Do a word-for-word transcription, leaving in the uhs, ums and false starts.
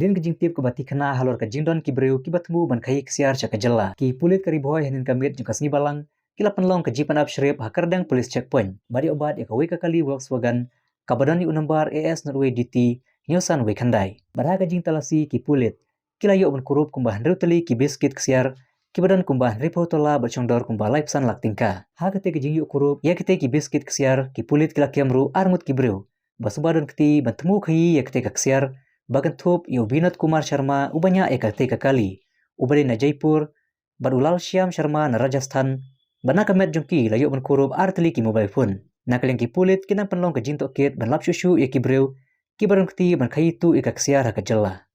Hadien ka jingtip kaba tikna halor ka jingdon ki briew kiba thmu ban khaii ksiar sha ka jylla, ki pulit ka Ri Bhoi hynnin ka miet jong ka sngi Balang ki la pynlong ka jingpynap shrip ha Kyrdeng Police Checkpoint bad ïoh bat ïa kawei ka kali Volkswagen kaba don ïa u nombar A S nod wei D T hynñiew san wei khyndai. Bad ha ka jingtalasi ki pulit ki la ïoh ban kurup kumba hynriew tylli ki biskit ksiar kiba don kumba hynriewphew tola bad shongdor kumba laiphew san lak tyngka. Ha katei ka jingïoh kurup ïa kitei ki biskit ksiar, ki pulit ki la kem ruh ar ngut ki briew ba suba don kti ban thmu khaii ïa katei ka ksiar, ba kynthup ïa u Binod Kumar Sharma uba ñiah ïa katei ka kali, uba dei na Jaipur, bad u Lalshyam Sharma na Rajasthan. Bad na ka met jong ki la ïoh ban kurup ar tylli ki mobile phone. Na ka liang ki pulit ki nang pynlong ka jingtohkit ban lap shuh shuh ïa ki briew kiba don kti ban khaii tuh ïa ka ksiar ha ka jylla.